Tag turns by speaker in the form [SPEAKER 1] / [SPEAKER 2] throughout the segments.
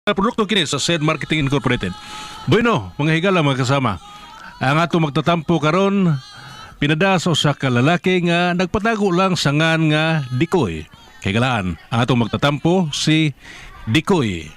[SPEAKER 1] Produkto kini sa Said Marketing Incorporated. Bueno, mga higala, mga kasama. Ang ato magtatampo karon pinada sa usa ka lalaki nga nagpatago lang sa ngan nga Dikoy. Higalaan, ang atong magtatampo si Dikoy.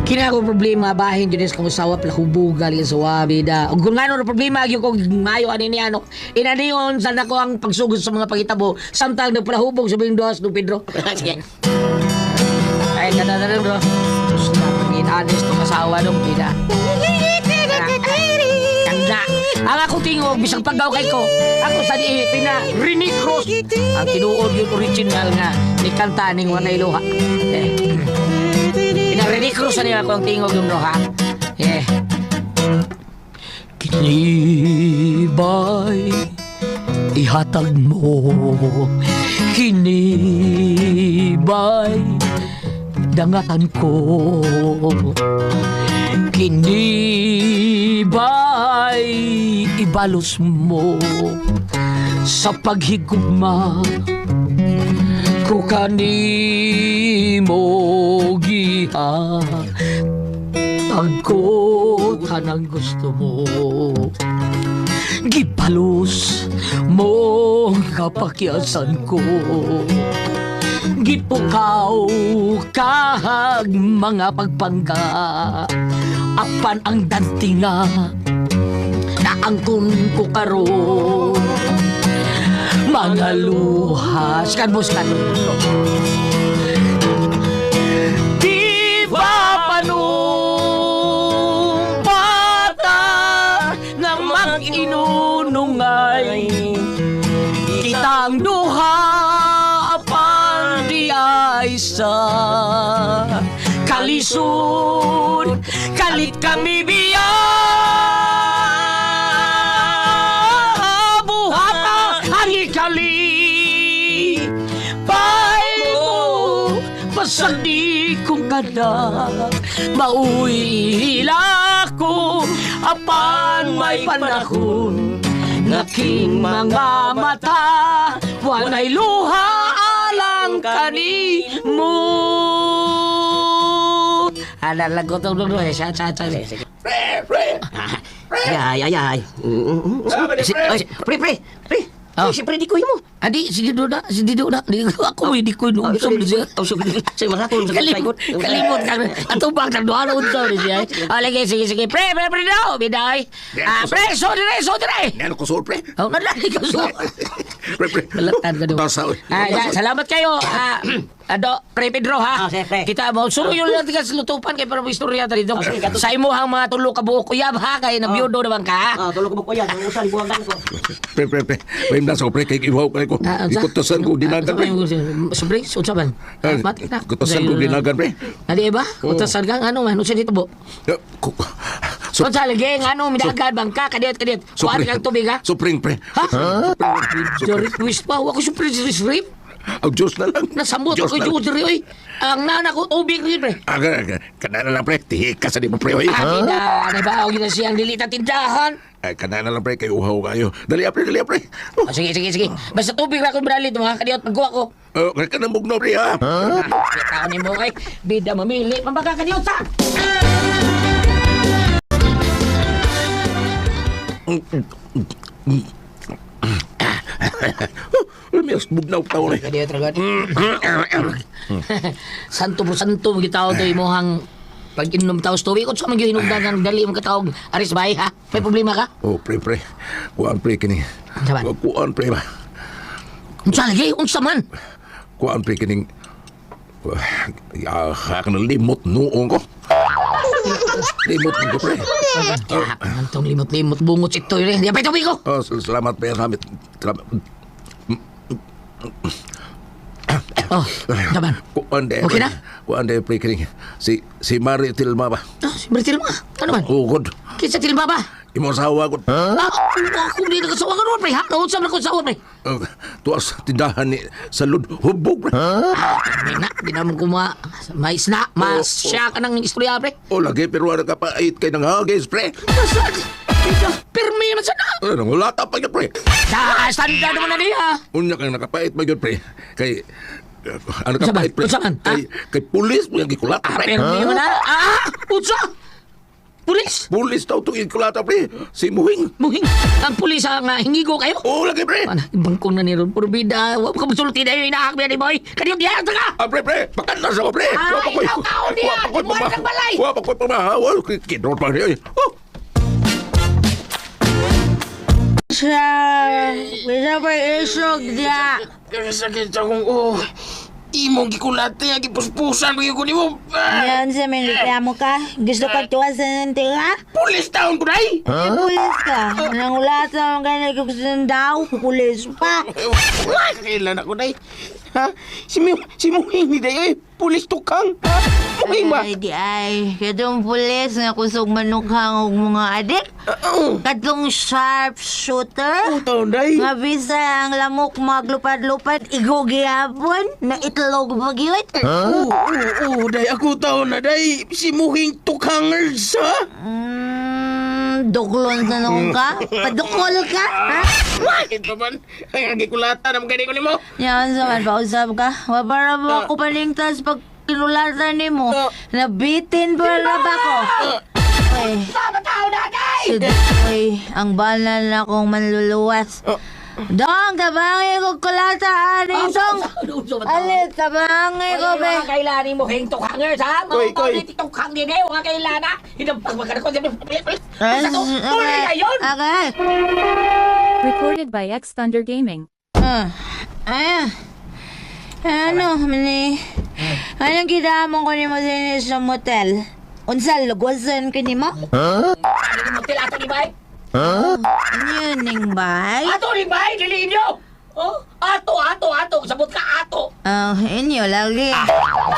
[SPEAKER 2] Kina ako problema bahin jud sa usawa plahubugal sa wabida. Ug kung ngano na problema gyud kog maayo ani ni ano. Inaniyon sa nako ang pagsugod sa mga pangitabo samtang nagpalahubog sa bing duhas do Pedro. Sige. Ay kada na bro. Sus na pag-inanis tong asawa dong pida. Kanda. Ang ako tingog bisag paggaw kay ko. Ako sa di pina Rini Cross. Ang tinuod yung original nga ni kanta ning Wanay Luha. Eh. Pinarinig ko sa niya ako ang tingog yung roha. Yeah. Kinibay, ihatag mo. Kinibay, dangatan ko. Kinibay, ibalos mo sa paghigugma ko kanimo giha tagko tanang gusto mo gipalos mo kapakyasan ko gipukaw kag mga pagpangga apan ang dantinga naangkon ko karon mga luha. Scan mo, scan mo. Di ba panumpata nga mag-inunungay kitang duha apan di ay sa kalisod kalit kami biya buhata ang ikali pay mo pasag di kong kada mauwi ko apan may panahon ngaking mga mata walay luha alang kanimo. Ala lagot og dugdo eh sa sa sa.
[SPEAKER 3] Pre, pre.
[SPEAKER 4] Ay, ay, ay.
[SPEAKER 3] Sabi ni
[SPEAKER 4] Si,
[SPEAKER 3] pre.
[SPEAKER 4] ay, pre, pre, pre.
[SPEAKER 2] Oh.
[SPEAKER 4] Oh. Si pre, di ko mo.
[SPEAKER 2] Adi si Dido na, si Dido na. Di ko ako hindi ko
[SPEAKER 4] Oh,
[SPEAKER 2] nung
[SPEAKER 4] sorry, oh, sorry. Sa maraton sa
[SPEAKER 2] Kalimot, kalimot ka. Ato bang tagduhan unsa ni siya. Ah, lagi sige sige. Pre, pre, pre daw, biday. Ah, pre, so dire, so dire.
[SPEAKER 3] Nano ko sol, pre.
[SPEAKER 2] Oh, nalagi ka so.
[SPEAKER 3] Pre, pre.
[SPEAKER 2] Balatan ka doon.
[SPEAKER 3] Tasa, oy.
[SPEAKER 2] Ah, ya, salamat kayo. Ah, ado, pre Pedro ha.
[SPEAKER 4] Ah, sige, pre.
[SPEAKER 2] Kita mo, suro yun lang ka sa lutupan kay para mo istorya ta dito.
[SPEAKER 4] Ah, sige, kato-
[SPEAKER 2] Sa imuhang mga tulo ka buok uyab ha kay nabiyudo naman ka. ha?
[SPEAKER 4] Ah, tulog ko ko yan. Ang usan buwagan ko.
[SPEAKER 3] Pre, pre, pre. Pre, nasa ko, pre. Kay iwaw kay ko.
[SPEAKER 2] Ah, unsa?
[SPEAKER 3] Ikutasan ko dinagan, pre.
[SPEAKER 2] Sobre, unsa man?
[SPEAKER 3] Ah,
[SPEAKER 2] Mati na.
[SPEAKER 3] Kutasan ko dinagan, pre.
[SPEAKER 2] Adi ba? Kutasan ka ano man unsa dito bo?
[SPEAKER 3] Eh, So,
[SPEAKER 2] Unsa lagi ngano midagan bang ka kadiyot kadiyot. Kuan kang tubig ha?
[SPEAKER 3] Supring, pre.
[SPEAKER 2] Ha? Sorry, twist pa. Wa ko supring shrimp.
[SPEAKER 3] Ang Diyos na lang.
[SPEAKER 2] Nasambot
[SPEAKER 3] Diyos
[SPEAKER 2] ko
[SPEAKER 3] na lang.
[SPEAKER 2] yung diri oy. Ang nana ko tubig rin pre.
[SPEAKER 3] Ah, kana na lang, pre. Tihika sa di mo, pre, oy.
[SPEAKER 2] Ah, na, na ba og na siyang dili ta tindahan.
[SPEAKER 3] Ay, kana na lang, pre. Kay uhaw kayo. Dali, ah, pre. Dali, ah, pre. Oh,
[SPEAKER 2] Oh, sige, sige, sige. Basta tubig ra ko bralit mga kadiyot pagkuha ko.
[SPEAKER 3] oh, kay ka na bugnaw, pre, ha?
[SPEAKER 2] Tao ni mo ay bida mamili pambaka kadiyot ta.
[SPEAKER 3] Oh, may bugnaw tao, pre.
[SPEAKER 2] Kadiyot ra gud. Santo po santo gitaw to imuhang pag inom taos tubig unsa man gyud hinugdan dali mo katawag aris bay ha. May problema ka?
[SPEAKER 3] Oh, pre, pre. Kuan, pre, kini.
[SPEAKER 2] Unsa man?
[SPEAKER 3] Kuan, pre, ba?
[SPEAKER 2] Unsa lagi? Unsa man?
[SPEAKER 3] Kuan, pre, kining... Ah, uh, limot noong ko. Limot ko, pre.
[SPEAKER 2] Ah, antong limot-limot bungot si Toy rin. Yapay tubig ko.
[SPEAKER 3] Oh, salamat, pre. Salamat. Salamat.
[SPEAKER 2] Oh, unsa man?
[SPEAKER 3] Kuan, de.
[SPEAKER 2] Okay na?
[SPEAKER 3] Kuan, de, pre, kining. Si Mari Tilma ba?
[SPEAKER 2] Ah, si Bertil ma. Ano man?
[SPEAKER 3] Oh, good.
[SPEAKER 2] Kinsa tilma ba?
[SPEAKER 3] Imo asawa ko.
[SPEAKER 2] Ah, ako di nakasawa ka naman, pre. Ha? Naunsa man ako sawa, pre.
[SPEAKER 3] Tuwa sa tindahan ni sa Hubog, pre.
[SPEAKER 2] Ah, di na, di naman ko ma... Mais na, mas siya ka ng istorya, pre.
[SPEAKER 3] O lagi, pero ano ka pa kay nang hagis, pre.
[SPEAKER 2] Nasaan? Pirmi man sana.
[SPEAKER 3] Ano, nangulata pa yun, pre.
[SPEAKER 2] Sa standard naman na niya.
[SPEAKER 3] Unya kang nakapait ba yun, pre? Kay, ano
[SPEAKER 2] Unsa man?
[SPEAKER 3] kapait, pre?
[SPEAKER 2] Unsa man?
[SPEAKER 3] Kay, kay pulis mo yung gikulata, pre.
[SPEAKER 2] Pirmi man na. Ah! Unsa? Pulis?
[SPEAKER 3] Pulis daw itong gikulata, pre. Si Muhing.
[SPEAKER 2] Muhing, ang pulis ang hingigo kayo.
[SPEAKER 3] O lagi, pre.
[SPEAKER 2] Ano, bangkong na ni Ron. Purbida, wa ka masulti na yun, inaak ni boy. Kaniyo diyan ka!
[SPEAKER 3] Ah, pre, pre, pakanta sa ko, pre.
[SPEAKER 2] Ah,
[SPEAKER 3] Wa pa ko'y-
[SPEAKER 2] ikaw kaon niya.
[SPEAKER 3] wa pa ko'y
[SPEAKER 2] Buwan ng balay.
[SPEAKER 3] Wa pa ko'y pamahaw. Kinor pa niya. Oh,
[SPEAKER 5] Siya, bisa pa isog diya.
[SPEAKER 6] Sakit sa akong oh. Imong gikulate, ang gipuspusan, mga ko nimo. Ah,
[SPEAKER 5] Ngayon sa may reklamo ka, gusto ka tuwa sa nantira?
[SPEAKER 6] Pulis taon ko day!
[SPEAKER 5] Eh, pulis ka. Nangulata ang ganyan gusto daw, pulis pa.
[SPEAKER 6] Wala kailan ako day. Ha? Si Muhing ni day, oy. Pulis tukang. Ha? Muhing ba?
[SPEAKER 5] Ay, di ay. Katong pulis nga kusog manukhang og mga adik.
[SPEAKER 6] Oo.
[SPEAKER 5] Katong sharp shooter.
[SPEAKER 6] Oh, taon day.
[SPEAKER 5] Nga bisa ang lamok maglupad-lupad, igo gihapon, na itlog pagyut.
[SPEAKER 6] Oo, oo, oo, day. Ako taon na day. Si Muhing tukangers, ha?
[SPEAKER 5] Duklon sa noon ka? Padukol ka? Ha?
[SPEAKER 6] Bakit pa man? Ay, ang gikulata na mga ko nimo.
[SPEAKER 5] Yan sa man, pausap ka. Wabara mo ako paningtas pag kinulatan ni mo. Nabitin pa na ba ko? Ay. Uy, ang banal na kong manluluwas. Dong, tabangi ko kulata, ani dong. Alit, tabangi ko, be.
[SPEAKER 2] Mga kailanin mo, hing tukhangers, ha?
[SPEAKER 6] Koy,
[SPEAKER 2] Mga
[SPEAKER 6] koy.
[SPEAKER 2] tao tukhang din eh, mga kailana. Hinampag magkano ko. Basta ko, tuloy kayon!
[SPEAKER 5] Okay.
[SPEAKER 7] Recorded by X Thunder Gaming.
[SPEAKER 5] Ah, ay, ano, mani? Anong gidamon ko nimo din sa motel? Unsa lugwasan ko nimo?
[SPEAKER 2] Ano ni motel ato ni bay?
[SPEAKER 5] Ano yun, ning bay?
[SPEAKER 2] Ato ni bay, dili inyo! Oh, ato, ato, ato. Sabot ka, ato.
[SPEAKER 5] Ah, inyo lagi.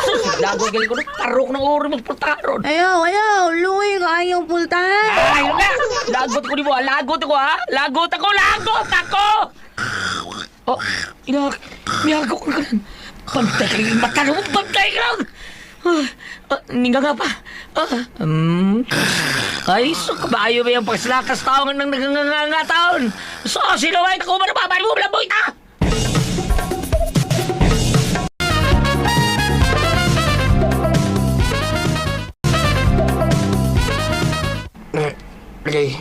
[SPEAKER 2] Sus, lago galing ko. Tarok ng oro mo, pultaron.
[SPEAKER 5] Ayaw, ayaw, luwi ka ayaw pultahan.
[SPEAKER 2] Ay, yun na. Lagot ko ni mo, ha? Lagot ako, ha? Lagot ako, lagot ako! Oh, inak, miyago ko ka. Bantay ka lang, mata mo, bantay ka lang! Ah, ningga nga pa. Ah, Ay, so kabayo ba yung pagslakas taon ng naganganga taon? So, sino ay ako man mo, laboy ta!
[SPEAKER 6] Okay.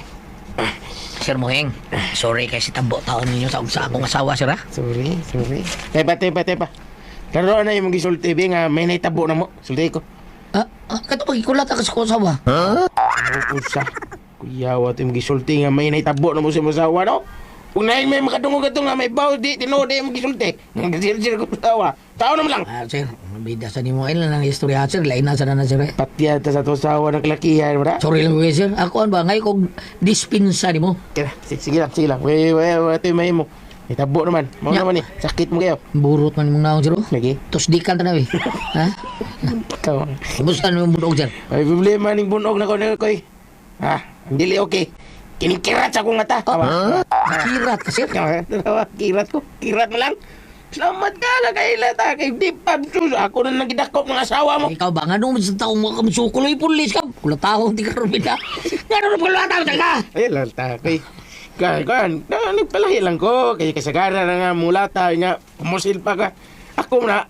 [SPEAKER 2] Sir Moheng, sorry kay si Tambo taon ninyo sa sa akong asawa, sir, ha?
[SPEAKER 6] Sorry, sorry. Tepa, tepa, tepa. Karoon na yung gisulti, be, nga may naitabo na mo. Sulti ko.
[SPEAKER 2] Ah, ah, kato pagikulat ka sa akong asawa.
[SPEAKER 6] Ano usa? Kuya, wa yung gisulti nga may naitabo na mo sa masawa, no? Kung naing may makadungog ato nga may baw, di, tinuod di mo gisulti. Nagsilsil ko sawa. Tao naman lang.
[SPEAKER 2] Ah, sir, bida sa nimo ay lang ang istorya, sir. Lain na sana na, sir. Eh.
[SPEAKER 6] Patya ta sa to sawa ng kalakihan, wala?
[SPEAKER 2] Sorry lang ko, sir. Ako ano ba, ngayon kong dispinsa nimo.
[SPEAKER 6] Kira, sige lang, sige lang. Wey, wey, wey, ito yung may mo. Itabo naman. Mao
[SPEAKER 2] Nya.
[SPEAKER 6] naman eh. Sakit mo kayo.
[SPEAKER 2] Burot man imong naong, sir. oh.
[SPEAKER 6] Lagi.
[SPEAKER 2] Tusdikan ta na, eh. Ha?
[SPEAKER 6] Ikaw.
[SPEAKER 2] Kumusta na yung bunog, sir?
[SPEAKER 6] May problema ning bunog na ko na koy. Ha? Dili okay. Kinikirat sa akong mata. Huh?
[SPEAKER 2] Nakirat ka, sir.
[SPEAKER 6] Tawa, kirat ko. Kirat mo lang. Salamat ka na kay lata kay di pa sus ako na nagidakop ng asawa mo.
[SPEAKER 2] Ikaw ba? Nga nung sa taong mga kamsukuloy, pulis ka. Kula tao, di ka rumida. Nga nung kula tao, ka.
[SPEAKER 6] Ay lata kay kan kan na, nagpalahi lang ko kay kasagara na nga mulata nga pumusil pa ka. Ako na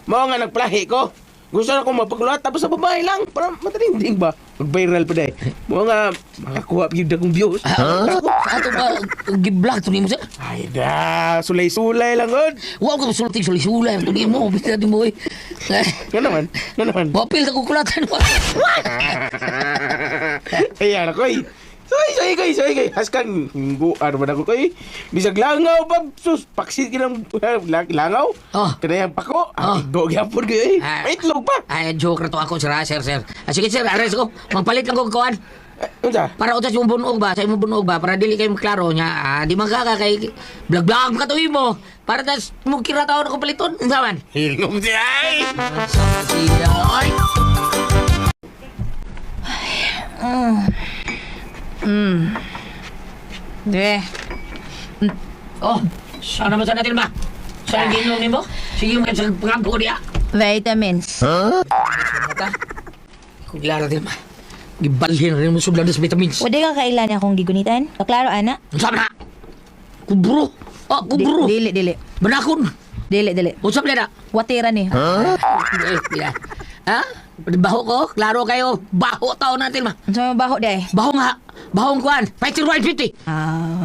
[SPEAKER 6] mao nga nagpalahi ko. Gusto na ko mapaglata pa sa babae lang para matrending ba. Mag-viral pa day. Mao nga makakuha gyud akong views.
[SPEAKER 2] Sa ato ba, giblock to nimo, sir?
[SPEAKER 6] Ay da, sulay-sulay lang gud.
[SPEAKER 2] Wow, ka sulting sulay-sulay. Ito nimo, bida nimo, eh.
[SPEAKER 6] Nga naman, nga naman.
[SPEAKER 2] Wapil na kukulatan mo.
[SPEAKER 6] Ayan ako eh. Soy, soy, koy, soy, koy. Haskan, guar ba na ko koy? Bisag langaw pa, sus, paksit ka ng langaw.
[SPEAKER 2] Oh.
[SPEAKER 6] Kanayang pako.
[SPEAKER 2] Oh.
[SPEAKER 6] Ah, go gyapon kayo eh.
[SPEAKER 2] Ah.
[SPEAKER 6] May itlog pa.
[SPEAKER 2] Ay, joke na to ako, sir, ah, sir, sir. Ah, sige, sir, ares ko. Magpalit lang ko kuan.
[SPEAKER 6] Eh, unsa?
[SPEAKER 2] Para utas yung bunog ba, sa imong bunog ba, para dili kayo klaro niya, ah, di man ka kay blag-blag ka tuwi mo. Para tas mo kira taon ako paliton. Unsa man?
[SPEAKER 6] Hingom siya ay.
[SPEAKER 2] Ay!
[SPEAKER 5] Eh,
[SPEAKER 2] Oh, sana man sa natin ba? Sa ginom nimo? Sige mo sa pangampo niya.
[SPEAKER 5] Vitamins.
[SPEAKER 2] Mata. Kung klaro din ba? Gibalhin rin mo sudlan sa vitamins.
[SPEAKER 5] Wala ka kailan akong gigunitan? Paklaro, ana?
[SPEAKER 2] Unsa man na? Kubro. Ah, kubro.
[SPEAKER 5] Dili, dili.
[SPEAKER 2] Banakon.
[SPEAKER 5] Dili, dili.
[SPEAKER 2] Unsa man na?
[SPEAKER 5] Watira ni.
[SPEAKER 2] Eh, yeah. Ha? Baho ko? Klaro kayo. Baho tao natin ma.
[SPEAKER 5] Unsa may baho day?
[SPEAKER 2] Baho nga. Bahong kuan. Fighting 150.
[SPEAKER 5] Ah,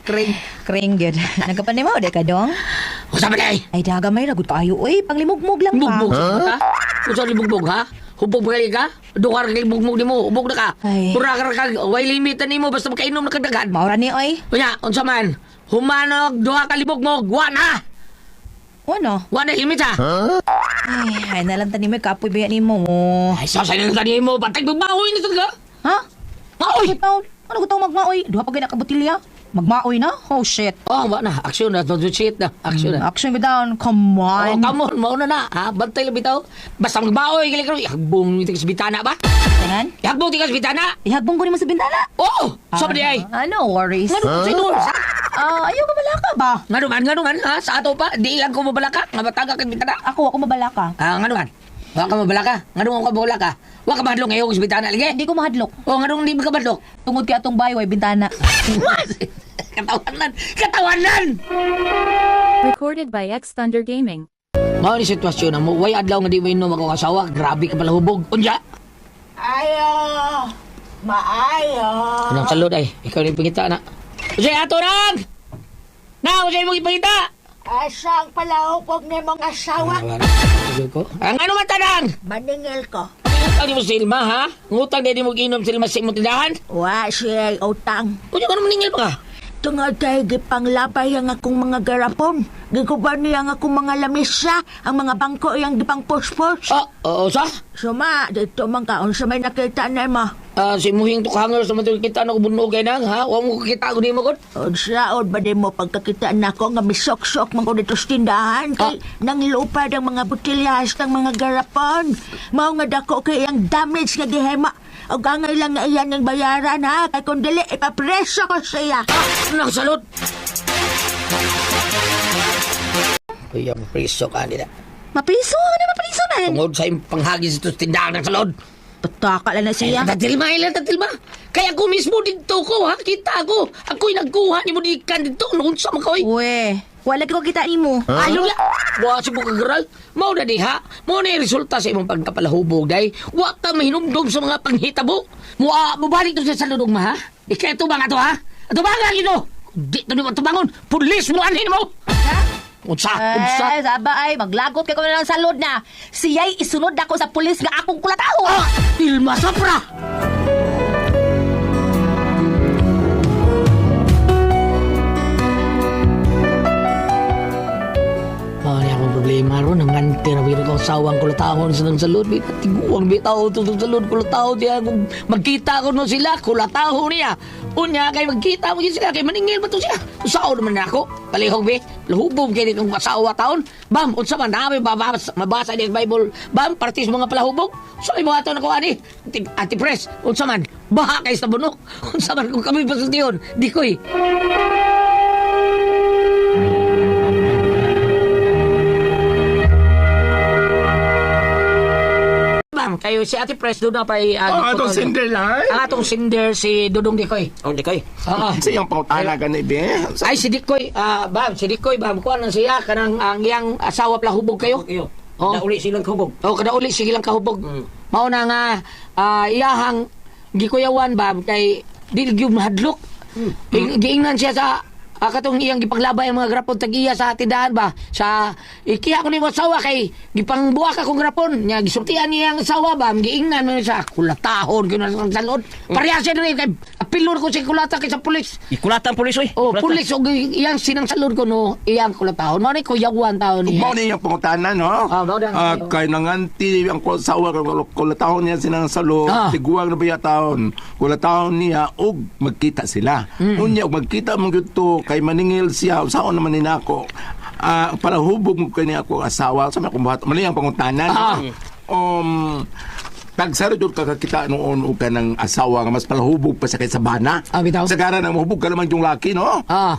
[SPEAKER 2] Kring.
[SPEAKER 5] kring gyud. Nagkapanimaw day ka dong?
[SPEAKER 2] Unsa man ay?
[SPEAKER 5] Ay daga may ragot kaayo oy, panglimugmug lang pa.
[SPEAKER 2] Bugbog ha? Unsa ni bugbog ha? Hubog ba ka? Dukar kay bugbog nimo, hubog na ka.
[SPEAKER 5] Ay.
[SPEAKER 2] Pura ka ka, way limit na nimo basta makainom na kag daghan.
[SPEAKER 5] Maura ni oy.
[SPEAKER 2] Unya, unsa man? Humanog duha ka libog-mog, wa na.
[SPEAKER 5] Ano?
[SPEAKER 2] Wa na limit ha.
[SPEAKER 5] Ay, ay nalang tani mo kapoy ba nimo?
[SPEAKER 2] Ay, sa sa nang mo, patay magmaoy nito ka.
[SPEAKER 5] Ha?
[SPEAKER 2] Maoy.
[SPEAKER 5] Ikaw, ano ko tong magmaoy? Duha pa gyud nakabotilya. Magmaoy na? Oh shit.
[SPEAKER 2] Oh, wa na. Aksyon na, don't shit na. Aksyon na.
[SPEAKER 5] Action go down. Come
[SPEAKER 2] Oh,
[SPEAKER 5] on.
[SPEAKER 2] come on, mauna na. Ha? Bantay lang bitaw. Basta magmaoy, gali karon. Ihagbong tigas bitana ba?
[SPEAKER 5] Tangan?
[SPEAKER 2] Ihagbong tigas bitana.
[SPEAKER 5] Ihagbong ko nimo sa bintana.
[SPEAKER 2] Oh, sabi di ay.
[SPEAKER 5] Ah, no worries.
[SPEAKER 2] Ngano sa doon?
[SPEAKER 5] Ah, ayaw ka malaka ba?
[SPEAKER 2] Ngano man, ngano man, ha? Sa ato pa, di lang ko mabalaka. Nga mataga kag bitana.
[SPEAKER 5] Ako, ako mabalaka.
[SPEAKER 2] Ah, ngano man? Wa ka mabalaka. Ngano ka mabalaka? Wa ka mahadlok ngayon sa bitana lagi.
[SPEAKER 5] Hindi ko mahadlok.
[SPEAKER 2] Oh, ngano hindi ka mahadlok?
[SPEAKER 5] Tungod kay atong bayway bintana.
[SPEAKER 2] Katawanan! Katawanan!
[SPEAKER 7] Recorded by X Thunder Gaming.
[SPEAKER 2] Mao ni sitwasyon na mo, way adlaw nga di mo inom ako asawa, grabe ka pala hubog. Unya!
[SPEAKER 8] Ayo! Maayo!
[SPEAKER 2] Anong salud ay, ikaw ni pangita na. Unsay ato nang? Na, unsay mo ipangita?
[SPEAKER 8] Asang palahukog ni mong asawa?
[SPEAKER 2] Ko. Ang ano man tanang?
[SPEAKER 8] Maningil ko.
[SPEAKER 2] Ngutang ni mo silma ha? Ngutang di mo inom silma sa imong tindahan?
[SPEAKER 8] Wa siya utang.
[SPEAKER 2] Unya ka naman ningil pa ka?
[SPEAKER 8] Tungod kay gipanglabay ang akong mga garapon. Giguban niya ang akong mga lamisa, ang mga bangko iyang gipangpuspos.
[SPEAKER 2] Ah, oo sa?
[SPEAKER 8] Suma, dito man ka, unsa may nakita na mo.
[SPEAKER 2] Ah, si muhing tukhanger sa matulog kita na kubunog kay nang ha? Wa mo kita ko nimo kon.
[SPEAKER 8] Unsaon ba di mo pagkakita nako nga misok-sok man ko dito sa tindahan kay nanglupad ang mga botilyas ng mga garapon. Mao nga dako kay iyang damage nga gihema. Og angay lang nga iyan ang bayaran ha kay kung dili ipapreso ko siya.
[SPEAKER 2] Nang salud. Kuya, priso ka nila.
[SPEAKER 5] Mapriso, ano mapriso man?
[SPEAKER 2] Tungod sa imong panghagis ito sa tindahan ng salod.
[SPEAKER 5] Pataka lang na siya.
[SPEAKER 2] Tatilma, ilan tatilma. Kaya ako mismo dito ko, ha? Kita ako. Ako'y nagkuha ni mo di kan dito. Noon sa mga koy.
[SPEAKER 5] Uwe, wala ko kita nimo.
[SPEAKER 2] Ayaw na. Wa si mo kagaral. Mao na diha. Mao na yung resulta sa imong pagkapalahubog, day. Wa ka mahinumdum sa mga panghitabo. Mua, mubalik to sa saludong ma, ha? Ikay tubang ato, ha? Atubangan ito. Di to nimo tubangon. Pulis mo anhin mo. Unsa? Unsa?
[SPEAKER 5] Eh, saba ay, maglagot kay ko na lang sa salod na. Siya'y isunod ako sa pulis nga akong kulataho.
[SPEAKER 2] Ah! Ilma Sapra! Mao ni akong problema ron ang anti ra ko sawang kulatahon sa nang salud bi tiguang bitaw to sa salud kulataho diya kung magkita ko no sila kulataho niya unya kay magkita mo gyud sila kay maningil ba to sila usaon naman na ako palihog bi lahubog kay nitong asawa taon bam unsa man nami mabasa, mabasa ni Bible bam partis mga palahubog so imo ato na ko ani anti press unsa man baha kay sa bunok unsa man kung kami pasultihon di koy. Bam, kayo si Ate Press doon na pa
[SPEAKER 3] Oh, atong sender lang.
[SPEAKER 2] Ang atong sender si Dudong Dikoy.
[SPEAKER 4] Oh, di koy.
[SPEAKER 2] Oo.
[SPEAKER 3] Sa iyang pangutana gani be.
[SPEAKER 2] Ay si Dikoy, ah bam, si Dikoy bam kuan lang siya kanang ang iyang asawa pala hubog kayo.
[SPEAKER 4] Iyo.
[SPEAKER 2] Oh.
[SPEAKER 4] Nauli silang hubog.
[SPEAKER 2] O kada uli sige lang kahubog. Mao na nga iyahang gikuyawan bam kay dili gyud mahadlok. Giingnan siya sa katong iyang gipaglabay ang mga grapon tag iya sa tindahan ba sa ikiha ko ni mo asawa kay gipangbuak akong grapon nya gisultian niya ang asawa ba giingnan man siya kulatahon gyud na sa salod pareha siya diri kay apilor ko si kulata kay sa pulis.
[SPEAKER 4] Ikulata ang pulis oy.
[SPEAKER 2] Oh,
[SPEAKER 4] Ikulata.
[SPEAKER 2] pulis og iyang sinang salod ko no iyang kulatahon mao ni kuyawan taon niya.
[SPEAKER 3] Mao ni iyang pangutana no.
[SPEAKER 2] Ah, mao na.
[SPEAKER 3] Ah, kay nanganti ang sawa kulatahon niya sinang salo, tiguang na biya taon. Kulatahon niya og magkita sila. Unya og magkita man gyud to kay maningil siya usaon naman ni nako. Ah, para hubog mo kani ako asawa sa akong buhat. Mali ang pangutana. No? Tagsaro jud ka kakita noon og kanang asawa nga mas palahubog pa sa kaysa bana.
[SPEAKER 2] Ah, bitaw.
[SPEAKER 3] Sagara nang mahubog ka naman yung laki, no?
[SPEAKER 2] Ah.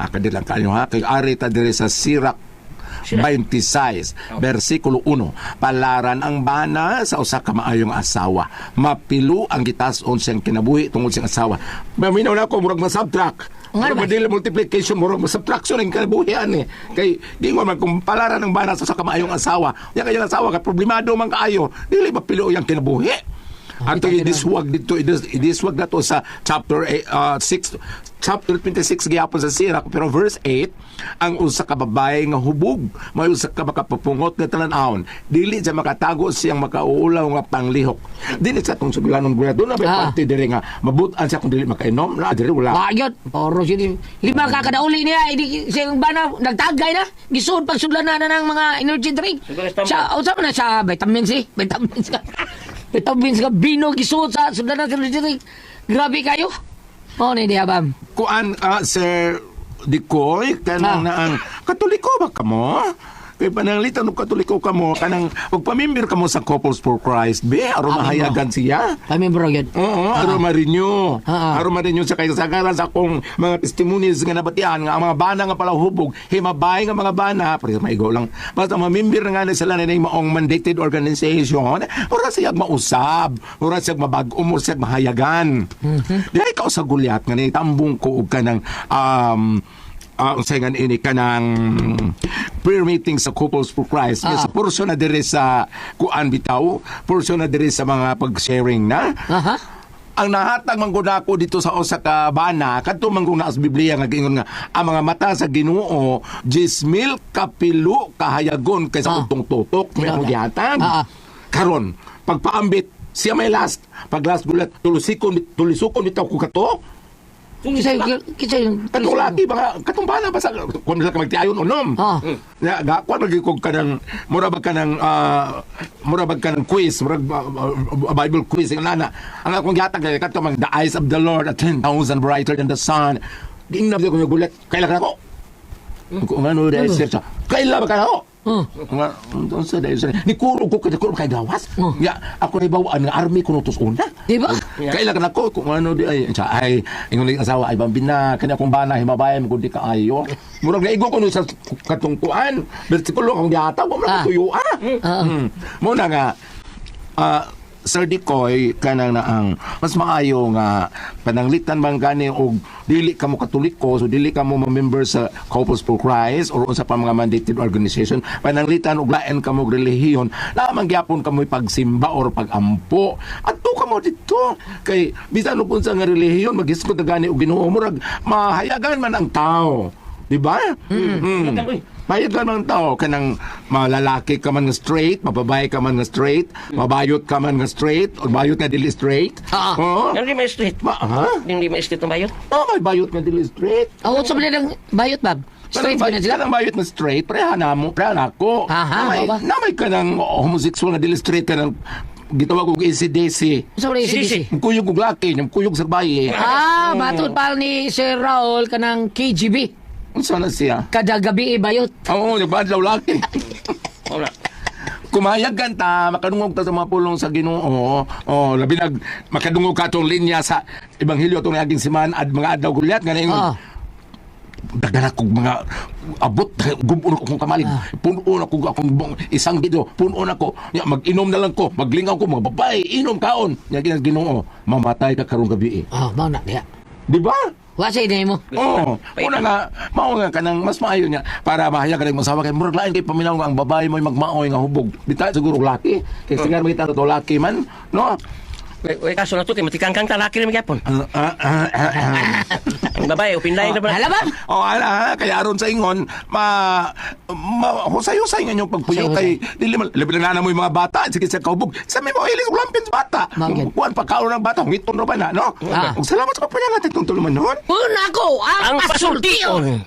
[SPEAKER 3] Aka lang kayo ha. Kay ari ta diri sa Sirak 26, versikulo 1. Palaran ang bana sa usa ka maayong asawa. Mapilo ang gitason siyang kinabuhi tungod siyang asawa. Maminaw na ako, murag masubtract.
[SPEAKER 2] Nga
[SPEAKER 3] Murag
[SPEAKER 2] naman.
[SPEAKER 3] madili multiplication, murag masubtraction ang kinabuhi ani. Kay di mo man kung palaran ang bana sa usa ka maayong asawa. Yang kayang asawa ka problemado man kaayo, dili mapilo ang kinabuhi. Ato idiswag dito, idiswag na to sa chapter 6, chapter 26 gihapon sa Sirach, pero verse 8, ang usa ka babae nga hubog, may usa ka makapapungot nga talan-awon, dili siya makatago siyang makauulaw nga panglihok. Dili sa atong suglanon guya doon na may parte diri nga mabutan siya kung dili makainom, na diri wala.
[SPEAKER 2] Wayot. Poro siya. Lima ka kada uli niya. Hindi siyang bana, nagtagay na. Gisuod pag sudlan na ng mga energy drink.
[SPEAKER 4] Siguro tama.
[SPEAKER 2] Sa, unsa man na sa vitamin C. Vitamin C. Vitamin C ka. Bino gisuod sa sudlan na sa energy drink. Grabe kayo. Oh, ni diha bam.
[SPEAKER 3] Kuan Sir Dikoy kanang na ang Katoliko ba kamo? Kay pananglitan og Katoliko kamo kanang og pamimbir kamo sa Couples for Christ be aron mahayagan siya.
[SPEAKER 2] Kami bro yun.
[SPEAKER 3] Oo, aron ma-renew.
[SPEAKER 2] Ah.
[SPEAKER 3] Aron ma-renew sa kasagaran sa akong mga testimonies nga nabatian nga ang mga bana nga palahubog, himabay nga mga bana, pero maigo lang. Basta mamimbir na nga na sila na maong mandated organization, ora siya mausab, ora siya mabag-o, ora siya mahayagan. Dihay ka sa gulyat nga ni tambong ko og kanang unsay nga ini kanang prayer meeting sa Couples for Christ. Nga sa portion na diri sa kuan bitaw, portion na diri sa mga pag-sharing na. Ang nahatag man gud ako dito sa usa ka bana kadto man gud naa sa Biblia nga giingon nga ang mga mata sa Ginoo 10,000 kapilo kahayagon kaysa utong tutok may
[SPEAKER 2] Tinuod.
[SPEAKER 3] akong gihatag. Karon pagpaambit siya may last pag last gulat tulusikon tulisukon bitaw ko kato.
[SPEAKER 2] Kisay, kisay.
[SPEAKER 3] Katong laki mga katong bana basta kung nila ka magtiayon unom. Ya ga kuan lagi kog kanang mura ba kanang mura ba kanang quiz, mura Bible quiz ang nana. Ang akong gihatag kay kato mag the eyes of the Lord are 10,000 brighter than the sun. Giingnan ko gulat. Kaila ka nako. Kung ano dahil siya. Kaila ba ka nako? Nga, unsa dahil siya. Ni kuro ko kay kuro kay gawas. Ya, ako ni bawaan nga army kuno tos una.
[SPEAKER 2] Di ba?
[SPEAKER 3] Kaila ka nako kung ano di ay siya ay ingon ni asawa ay bambina kanya akong bana himabay mo kun di kaayo. Murag naigo ko no sa katungkuan. Bersikulo akong gihatag wa man ko tuyo ah. Mo na nga Sir Dicoy kanang na ang mas maayo nga pananglitan man gani og dili ka mo Katoliko, so dili ka mo ma-member sa Couples for Christ or unsa pa mga mandated organization, pananglitan og lain ka mo og relihiyon lamang gyapon ka mo pagsimba or pagampo adto ka mo didto kay bisan og unsa nga relihiyon maghisgot na gani og Ginoo, murag mahayagan man ang tao, di ba? Bayot ka man tao, kanang malalaki ka man nga straight, mababae ka man nga straight, mabayot ka man nga straight, o bayot nga dili straight. Oo.
[SPEAKER 4] Hindi may straight.
[SPEAKER 3] Ma, ha?
[SPEAKER 4] Hindi may straight ang bayot.
[SPEAKER 3] Oh, may bayot nga dili straight.
[SPEAKER 2] Oh, sa mga ng bayot, Bob. Straight ba na sila?
[SPEAKER 3] Kanang bayot nga straight, preha na mo, preha na ako.
[SPEAKER 2] Aha,
[SPEAKER 3] Namay,
[SPEAKER 2] ba?
[SPEAKER 3] namay ka ng homosexual nga dili straight ka ng gitawag og ACDC.
[SPEAKER 2] Sa mga ACDC.
[SPEAKER 3] Kuyog og laki, kuyog sa baye.
[SPEAKER 2] Ah, matod pa ni Sir Raul kanang KGB.
[SPEAKER 3] Unsa na siya?
[SPEAKER 2] Kada gabi bayot.
[SPEAKER 3] Oo, nagbaadlaw laki.
[SPEAKER 4] Wala.
[SPEAKER 3] Kumayag ta, makadungog ta sa mga pulong sa Ginoo. Oh, labi nag makadungog ka tong linya sa ebanghelyo atong niaging siman ad mga adlaw gulyat nga ingon. Daghan akong mga abot, gubon akong kamalig. Puno na ko akong isang gido, puno na ko. Nya mag-inom na lang ko, maglingaw ko mga babae, inom kaon. Nya ginang Ginoo, mamatay ka karong gabi.
[SPEAKER 2] Oh, mao na diha.
[SPEAKER 3] Di ba?
[SPEAKER 2] Wa sa inyo mo.
[SPEAKER 3] Oo. Una nga, mao nga kanang mas maayo niya para mahayag ka masawa kay murag lain kay paminaw nga ang babae mo'y magmaoy nga hubog. Bitaw siguro laki. Kay singar makita to laki man, no?
[SPEAKER 4] Way kaso na to kay matikangkang ta laki rin magyapon. Ang babae upinlay na ba?
[SPEAKER 2] Hala ba?
[SPEAKER 3] Oh, ala ha, kaya aron sa ingon, ma, ma husay-husay nga inyong pagpuyo kay dili man labi na mo yung mga bata, sige sa kaubog. Sa may mga ilis lampin sa bata.
[SPEAKER 2] Mao gyud.
[SPEAKER 3] Kuan pa kaon ng bata, ngiton ra ba na, no?
[SPEAKER 2] Ah.
[SPEAKER 3] Ug salamat sa pagpanagat itong tulumanon.
[SPEAKER 2] Una ko ang
[SPEAKER 4] Ang
[SPEAKER 2] pasultion.
[SPEAKER 4] pasultion.